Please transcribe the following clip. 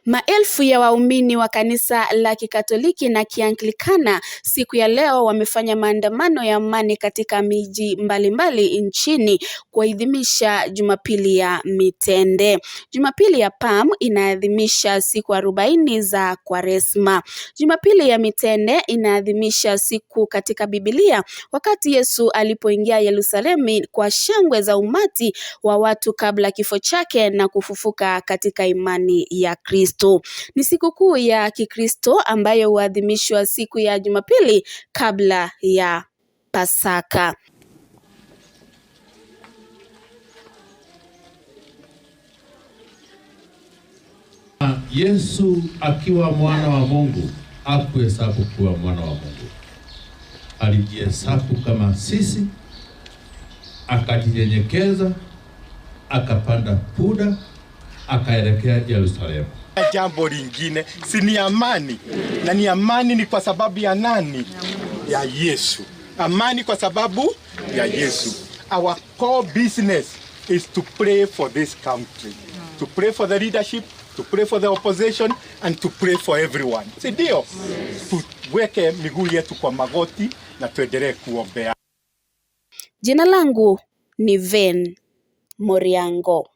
Maelfu ya waumini wa kanisa la Kikatoliki na Kianglikana siku ya leo wamefanya maandamano ya amani katika miji mbalimbali nchini kuadhimisha Jumapili ya Mitende. Jumapili ya Palm inaadhimisha siku 40 za Kwaresma. Jumapili ya Mitende inaadhimisha siku katika Biblia wakati Yesu alipoingia Yerusalemu kwa shangwe za umati wa watu kabla kifo chake na kufufuka katika imani ya Kristo. Ni sikukuu ya Kikristo ambayo huadhimishwa siku ya Jumapili kabla ya Pasaka. Yesu akiwa mwana wa Mungu hakuhesabu kuwa mwana wa Mungu, alijihesabu kama sisi, akajinyenyekeza, akapanda punda, akaelekea Yerusalemu. Jambo lingine si ni amani, na ni amani ni kwa sababu ya nani? Ya Yesu. Amani kwa sababu ya Yesu. Our core business is to pray for this country, to pray for the leadership, to pray for the opposition and to pray for everyone, si ndio? Tuweke miguu yetu kwa magoti na tuendelee kuombea. Jina langu ni Ven Moriango.